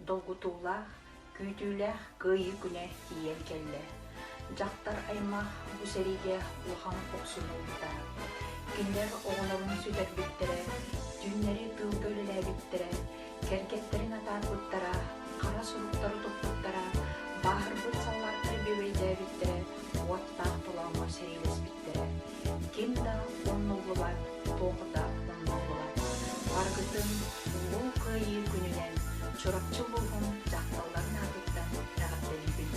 Долгутуулаах, күүтүүлээх Кыайыы күнэ тиийэн кэллэ. Дьахтар аймах бу сэриигэ улахан охсууну ылбыта. Кинилэр оҕолорун сүтэрбиттэрэ, түүннэри тыылга үлэлээбиттэрэ, кэргэттэрин атаарбыттара, хара суруктары туппуттара, бааһырбыт саллааттары бүөбэйдээбиттэрэ, уоттаах толооҥҥо сэриилэспиттэрэ. Ким да умнуллубат, туох да умнуллубат. Барыгытын Улуу Кыайыы күнүнэн Чурапчы улууһун дьахталларын аатыттан эҕэрдэлиибин!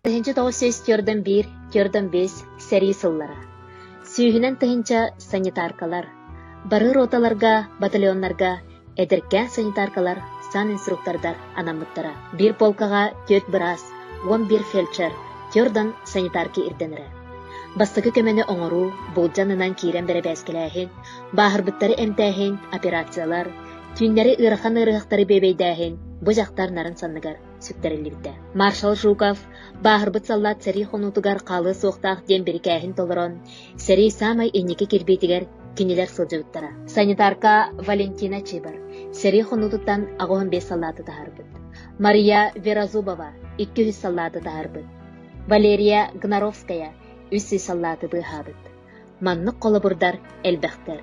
1941, 45 сэрии сыллара. Сүүһүнэн тыһыынча санитаркалар, бары роталарга, батальоннарга эдэркээн санитаркалар санинструктордар анаммыттара. Биир полкаҕа түөрт быраас, 11 фельдшер, түөрт санитарка ирдэнэрэ. Бастакы көмөнү оҥоруу, болдьанынан киирэн бэрэбээскэлээһин, бааһырбыттары эмтээһин, операциялар, түүннэри ыарахан ыарыһахтары бүөбэйдээһин бу дьахтар нарын санныгар сүктэриллибитэ. Маршал Жуков бааһырбыт саллаат сэрии хонуутугар хаалыа суохтаах диэн бирикээһин толорон, сэрии саамай инники кирбиитигэр кинилэр сылдьыбыттара. Санитарка Валентина Чибар сэрии хонуутуттан 85 саллааты таһаарбыт. Мария Верозубова 200 саллааты таһаарбыт. Валерия Гнаровская 300 саллааты быыһаабыт. Маннык холобурдар элбэхтэр.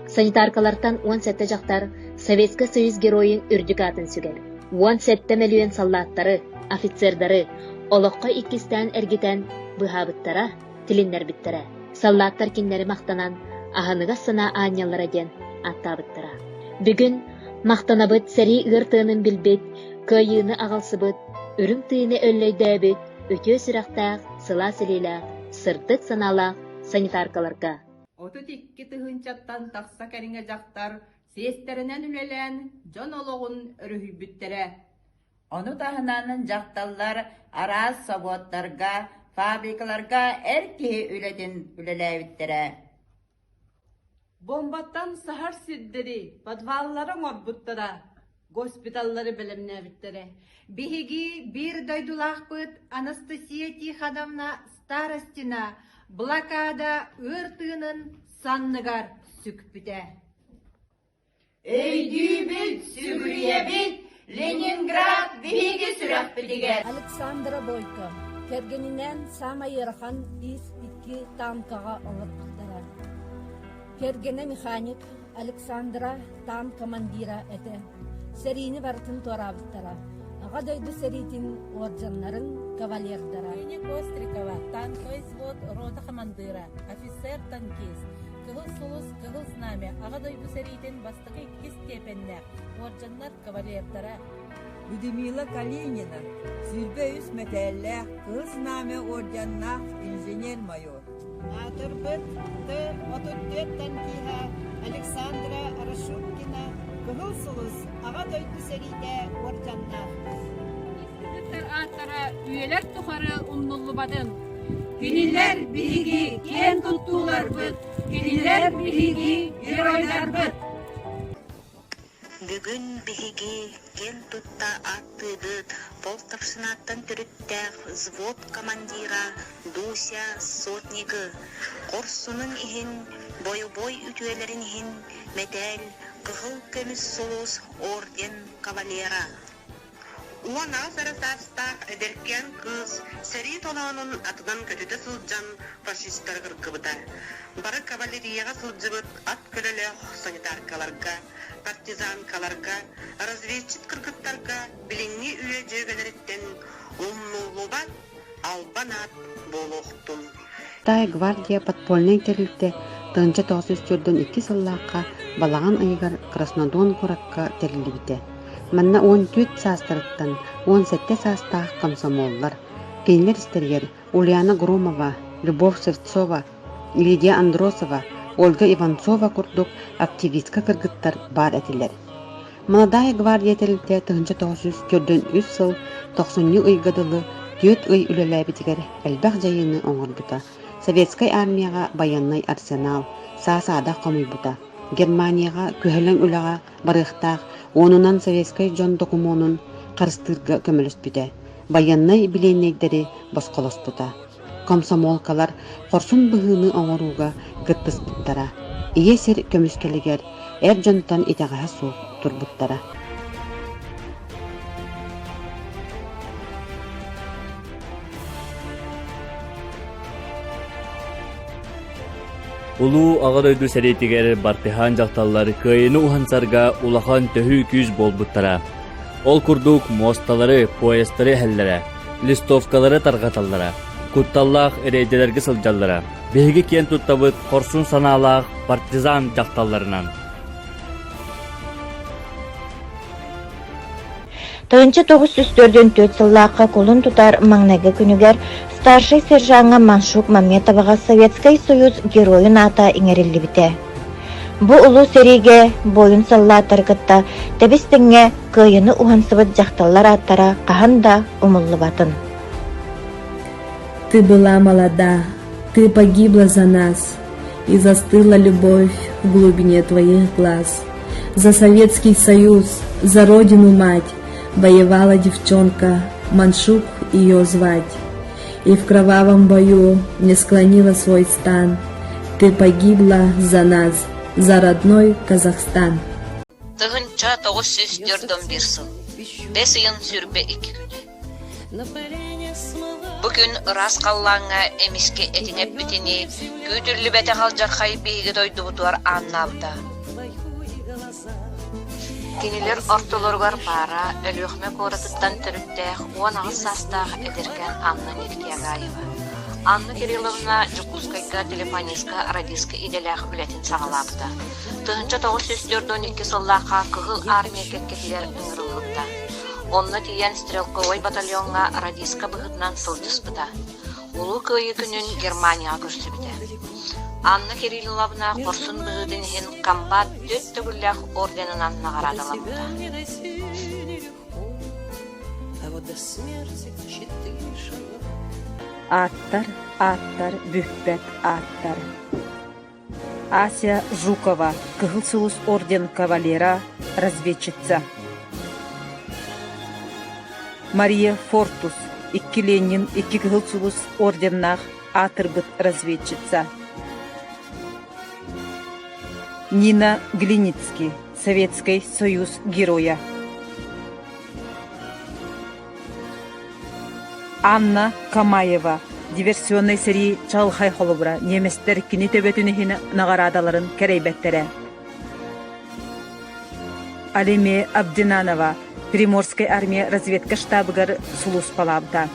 Санитаркалартан 17 дьахтар Советскай Союз Геройун үрдүк аатын сүгэр. 17 мөлүйүөн саллааттары, офицердары олоххо иккистээн эргитэн быыһаабыттара, тилиннэрбиттэрэ. Саллааттар кинилэри махтанан аһыныгас санаа аанньаллара диэн ааттаабыттара. Бүгүн махтанабыт сэрии ыар тыынын билбит, кыайыыны аҕалсыбыт, үрүҥ тыыны өллөйдөөбүт үтүө сүрэхтээх, сылаас илиилээх, сырдык санаалаах санитаркаларга. 32 тыһыынчаттан тахса кэриҥэ дьахтар сиэстэрэнэн үлэлээн дьон олоҕун өрүһүйбүттэрэ. Ону таһынан дьахталлар араас собуоттарга, фабрикаларга эр киһи үлэтин үлэлээбиттэрэ. Бомбаттан саһар сирдэри, подваллары оҥорбуттара, госпиталлары бэлэмнээбиттэрэ. Биһиги биир дойдулаахпыт Анастасия Тихоновна Старостина блокада ыар тыынын санныгар сүкпүтэ. Өйдүүбүт, сүгүрүйэбит, Ленинград биһиги сүрэхпитигэр! Александра Бойко кэргэнинээн саамай ыарахан ис-икки танкаҕа олорбуттара. Кэргэнэ механик Александра танк командира этэ. Сэриини барытын туораабыттара. Аҕа дойду сэриитин уордьаннарын кавалердара. Евгения Кострикова, танковый взвод рота командира, офицер-танкист, Кыһыл Сулус, Кыһыл Знамя Аҕа дойду сэриитин бастакы иккис степеннээх уордьаннар кавалердара. Людмила Калинина, 23 мэтээллээх Кыһыл Знамя уордьаннаах инженер-майор. Аатырбыт Т-34 танкиһа Александра Рашуткина Кыһыл Сулус Аҕа дойду сэриитэ уордьаннаах. Кыргыттар ааттара үйэлэр тухары умнуллубатын. Кинилэр биһиги киэн туттууларбыт, кинилэр биһиги геройдарбыт. Бүгүн биһиги киэн тутта ааттыыбыт Полтавшинаттан төрүттээх взвод командира Дуся Сотнигы хорсунун иһин, бойобуой үтүөлэрин иһин мэтээл Кыһыл көмүс сулус орден кавалера. 18 эрэ саастаах эдэркээн кыыс сэрии толоонун атынан көтүтэ сылдьан фашистары кыргыбыта. Бары кавалерияҕа сылдьыбыт ат көлөлөөх санитаркаларга, партизанкаларга, разведчик кыргыттарга билиҥҥи үйэ дьүөгэлэриттэн умнуллубат албан аат буолуохтун. Тай гвардия подпольнай тэрилтэ 1942 сыллаахха балаҕан ыйыгар Краснодон куоракка тэриллибитэ. Манна 14 саастарыттан 17 саастаах комсомоллар, кинилэр истэригэр Ульяна Громова, Любовь Сырцова, Лидия Андросова, Ольга Иванцова курдук активистка кыргыттар баар этилэр. Молодая гвардия тэрилтэ 1943 сыл тохсунньу ыйга дылы түөрт ый үлэлээбитигэр элбэх дьайыыны оҥорбута, Советскай Армияҕа байыаннай арсенал, саа-саадах хомуйбута, Германияҕа күһэлэҥ үлэҕэ барыахтаах уонунан советскай дьон докумуонун харыстыырга көмөлөспүтэ, байыаннай билиэннэйдэри босхолоспута. Комсомолкалар хорсун быһыыны оҥорууга кыттыспыттара. Ийэ сир көмүскэлигэр эр дьонтон итэҕэһэ суох турбуттара. Улуу Аҕа дойду сэриитигэр бартыһаан дьахталлар кыайыыны уһансарга улахан төһүү күүс буолбуттара. Ол курдук муосталары, поездтары эһэллэрэ, листовкалары тарҕаталлара, кутталлаах рейдэлэргэ сылдьаллара. Биһиги киэн туттабыт хорсун санаалаах партизан дьахталларынан. 1944 сыллаахха кулун тутар маҥнайгы күнүгэр старшай сержаҥҥа Маншук Маметоваҕа Советскай Союз Геройун аата иҥэриллибитэ. Бу улуу сэриигэ буойун саллааттары кытта тэбис-тэҥҥэ кыайыыны уһансыбыт дьахталлар ааттара хаһан да умуллубатын. Ты была молода, ты погибла за нас, И застыла любовь в глубине твоих глаз. За Советский Союз, за Родину-мать Воевала девчонка, Маншук ее звать. И в кровавом бою не склонила свой стан. Ты погибла за нас, за родной Казахстан. 1941 сыл. Бэс ыйын 22 күнэ. Бу күн ыраас халлааҥҥа эмискэ этиҥ эппитинии, күүтүллүбэтэх алдьархай биһиги дойдубутугар ааннаабыта. Кинилэр ортолоругар баара Өлүөхүмэ куоратыттан төрүттээх 18 саастаах эдэркээн Анна Нефтягаева. Анна Кирилловна Дьокуускайга телефонистка, радистка идэлээх үлэтин саҕалаабыта. 1942 сыллаахха Кыһыл Армия кэккэтигэр ыҥырыллыбыта. Онно тиийэн стрелковай батальоҥҥа радистка быһыытынан сылдьыспыта. Улуу Кыайыы күнүн Германияҕа көрсүбүтэ. Анна Кирилловна хорсун быһыытын иһин комбат түөрт төгүллээх орденынан наҕараадаламмыта. Ааттар, ааттар, бүппэт ааттар. Ася Жукова, Кыһыл Сулус орден кавалера, разведчица. Мария Фортус, икки Ленин, икки Кыһыл Сулус орденнаах аатырбыт разведчица. Нина Глиницкий, Советский Союз Героя. Анна Камаева диверсионнай сэрии чаҕылхай холобура немецтэр кини төбөтүн иһин наҕараадаларын кэрэйбэттэрэ. Алиме Абдинанова Приморскай армия разведка штабыгар сулууспалаабыта.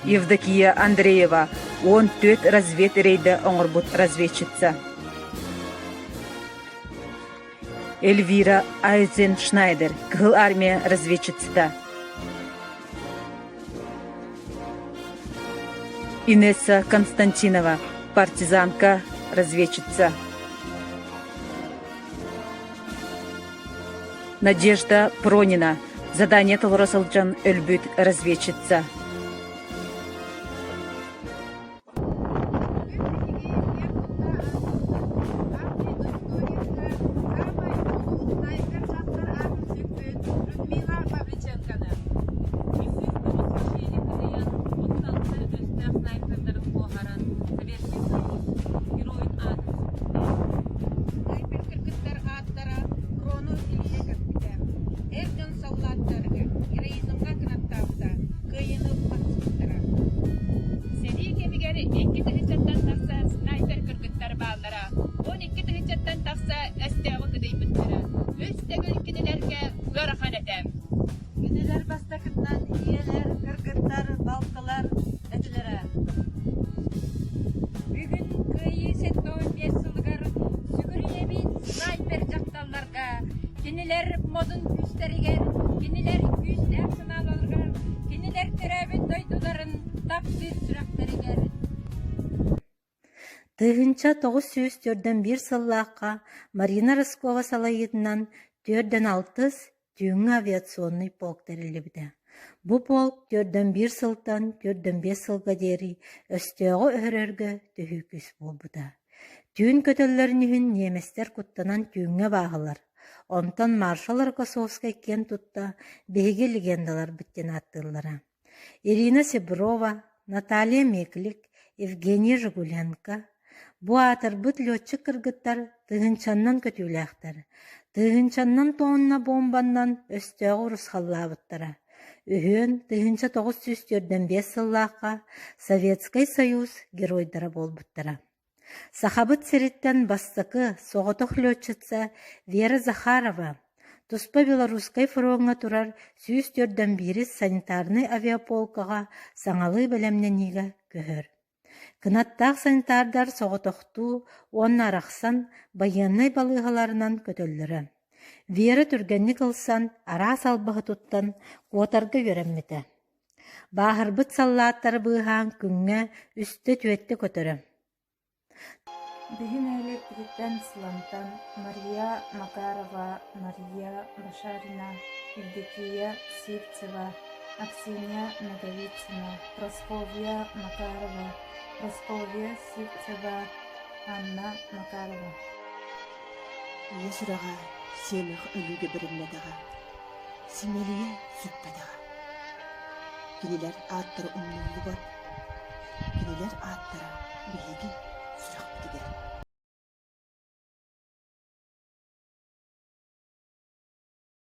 Евдокия Андреева 14 развед рейдэ оҥорбут разведчица. Эльвира Айзеншнайдер, Кыһыл Армия разведчицата. Инесса Константинова, партизанка, разведчица. Надежда Пронина, задание толоро сылдьан өлбүт разведчица. Сэрии кэмигэр икки тыһыынчаттан тахса снайпер кыргыттар бааллара, 12 тыһыынчаттан тахса өстөөҕү кыдыйбыттара. Үс төгүл кинилэргэ ыарахан этэ. Кинилэр бастакытынан ийэлэр, кыргыттар, балтылар этилэрэ. Бүгүн Кыайыы 75 сылыгар сүгүрүйэбит снайпер дьахталларга, кинилэр модун күүстэригэр, кинилэр күүстээх санааларыгар, кинилэр төрөөбүт дойдуларын таптыыр сүрэхтэригэр. 1941 сыллаахха Марина Рыскова салайыытынан 46 түүҥҥү авиационнай полк тэриллибитэ. Бу полк 41 сылтан 45 сылга диэри өстөөҕү өһөрөргө төһүү күүс буолбута. Түүн көтөллөрүн иһин ньиэмэстэр куттанан түүҥҥэ бааһылар, онтон маршал Рокоссовскай киэн тутта «Биһиги легендаларбыт» диэн ааттыыллара. Ирина Себрова, Наталья Меклик, Евгения Жигуленко. Бу аатырбыт летчик кыргыттар тыһыынчаннан көтүүлээхтэр, тыһыынчаннан тонна буомбаннан өстөөҕү урусхаллаабыттара. Үһүөн 1945 сыллаахха Советскай Союз геройдара буолбуттара. Сахабыт сириттэн бастакы соҕотох летчица Вера Захарова туспа Белорусскай фроҥҥа турар 141 санитарнай авиаполкаҕа саҥалыы бэлэмнэниигэ көһөр. Кынаттаах санитардар соҕотохтуу уонна арахсан байыаннай балыыһаларынан көтөллөрө. Вера түргэнник ылсан, араас албаһы туттан куотарга үөрэммитэ. Бааһырбыт саллааттары быыһаан күҥҥэ үстэ-түөртэ көтөрө. Биһи нэһилиэкпититтэн Сылантан Мария Макарова, Мария Башарина, Евдокия Сивцева, Аксинья Ноговицына, Прасковья Макарова, Прасковья Сивцева, Анна Макарова. Ийэ сүрэҕэ сиэмэх өлүүгэ бэриммэтэҕэ, симэлийэ сүппэтэҕэ. Кинилэр ааттара умнуллубат, кинилэр ааттара биһиги.